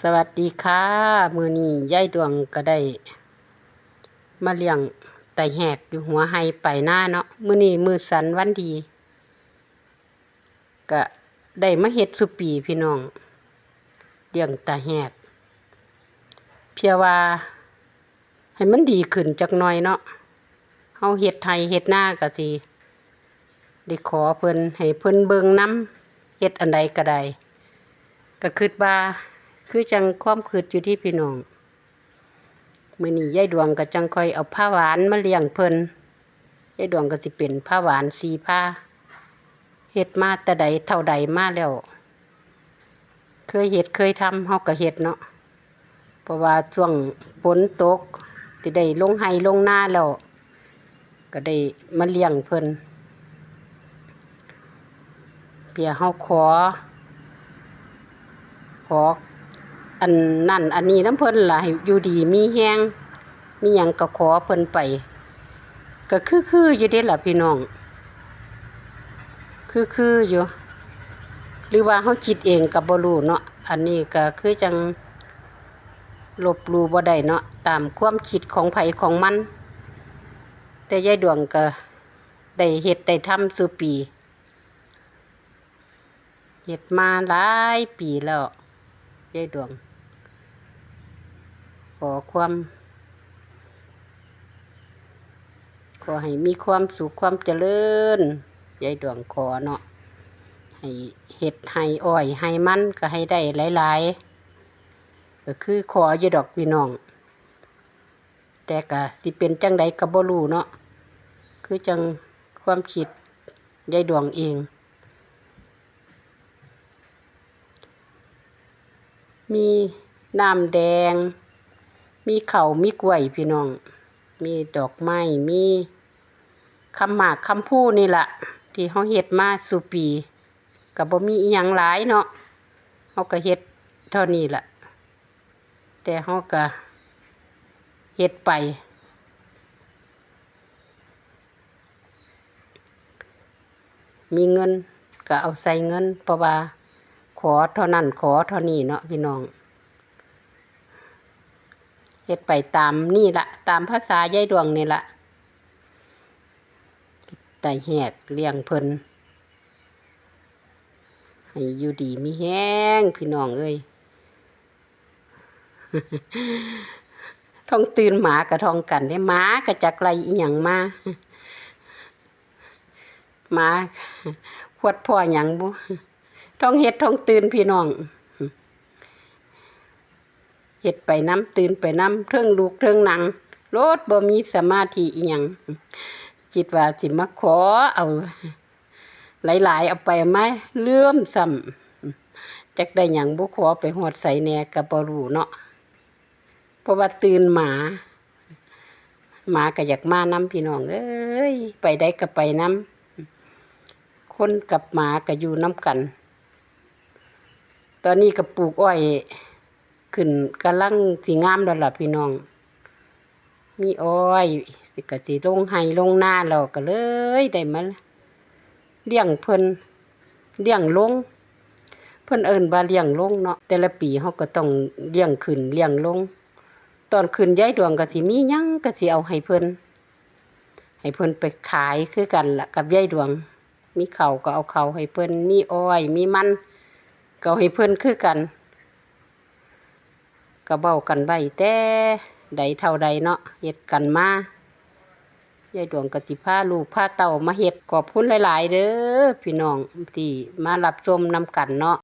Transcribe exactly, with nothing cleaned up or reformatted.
สวัสดีค่ะ มื้อนี้ยายดวงก็ได้มาเลี้ยงตาแหกอยู่หัวไฮ่ปลายนาเนาะ มื้อนี้มื้อสันวันดี ก็ได้มาเฮ็ดซุปีพี่น้อง เลี้ยงตาแหก เพียงว่าให้มันดีขึ้นจักหน่อยเนาะ เฮาเฮ็ดไฮ่เฮ็ดนาก็สิได้ขอเพิ่น ให้เพิ่นเบิ่งนำ เฮ็ดอันใดก็ได้ ก็คิดว่าคือจั่งความคิดอยู่ที่พี่น้อง มื้อนี้ยายดวงก็จั่งค่อยเอาผักหวานมาเลี้ยงเพิ่น ยายดวงก็สิเป็นผักหวานสีผา เฮ็ดมาแต่ใดเท่าใดมาแล้ว เคยเฮ็ดเคยทำ เฮาก็เฮ็ดเนาะ เพราะว่าช่วงฝนตก สิได้ลงไฮ่ลงนาแล้ว ก็ได้มาเลี้ยงเพิ่น เพียงเฮาขอ ขออันนั้นอันนี้นำเพิ่นล่ะ ให้อยู่ดีมีแฮง มีหยังก็ขอเพิ่นไป ก็คือๆอยู่เด้ล่ะพี่น้อง คือๆอยู่ หรือว่าเฮาคิดเองก็บ่รู้เนาะ อันนี้ก็คือจั่งลบหลู่บ่ได้เนาะ ตามความคิดของไผของมัน แต่ยายดวงก็ได้เฮ็ดได้ทำซุปี เฮ็ดมาหลายปีแล้ว ยายดวง ขอความ ขอให้มีความสุขความเจริญ ยายดวงขอเนาะ ให้เฮ็ดไฮ่อ้อยไฮ่มันก็ให้ได้หลายๆ ก็คือขออยู่ดอกพี่น้อง แต่ก็สิเป็นจั่งใดก็บ่รู้เนาะ คือจั่งความคิดยายดวงเอง มีน้ำแดง มีข้าว มีกล้วยพี่น้อง มีดอกไม้ มีคำหมากคำพลูนี่ล่ะ ที่เฮาเฮ็ดมาซุปี ก็บ่มีอิหยังหลายเนาะ เฮาก็เฮ็ดเท่านี้ล่ะ แต่เฮาก็เฮ็ดไป มีเงินก็เอาใส่เงิน เพราะว่าขอเท่านั้นขอเท่านี้เนาะพี่น้อง เฮ็ดไปตามนี่ล่ะ ตามภาษายายดวงนี่ล่ะ ตาแหกเลี้ยงเพิ่น ให้อยู่ดีมีแฮงพี่น้องเอ้ย ท้องตื่นหมาก็ท้องกัดเด้ หมาก็จักไล่อิหยังมา หมาขวดพ้อหยังบุ ท้องเฮ็ดท้องตื่นพี่น้อง เฮ็ดไปนำ ตื่นไปนำ เทิงลุกเทิงนั่ง โลดบ่มีสมาธิอิหยัง คิดว่าสิมาขอเอาหลายๆ เอาไปเอามา ลืมซ้ำ จักได้หยังบุ ขอไปฮอดไสแหน่ก็บ่รู้เนาะ เพราะว่าตื่นหมา หมาก็อยากมานำพี่น้องเอ้ย ไปใดก็ไปนำ คนกับหมาก็อยู่นำกัน ตอนนี้ก็ปลูกอ้อยขึ้น กำลังสิงามแล้วล่ะพี่น้อง มีอ้อย ก็สิลงไฮ่ลงนาแล้ว ก็เลยได้มาเลี้ยงเพิ่น เลี้ยงลง เพิ่นเอิ้นว่าเลี้ยงลงเนาะ แต่ละปีเฮาก็ต้องเลี้ยงขึ้นเลี้ยงลง ตอนขึ้นยายดวงก็สิมีหยังก็สิเอาให้เพิ่น ให้เพิ่นไปขายคือกันล่ะกับยายดวง มีข้าวก็เอาข้าวให้เพิ่น มีอ้อย มีมันก็เอาให้เพิ่นคือกัน ก็เว้ากันไว้แต่ใดเท่าใดเนาะ เฮ็ดกันมา ยายดวงก็สิพาลูกพาเต้ามาเฮ็ด ขอบคุณหลายๆ เด้อพี่น้องที่มารับชมนำกันเนาะ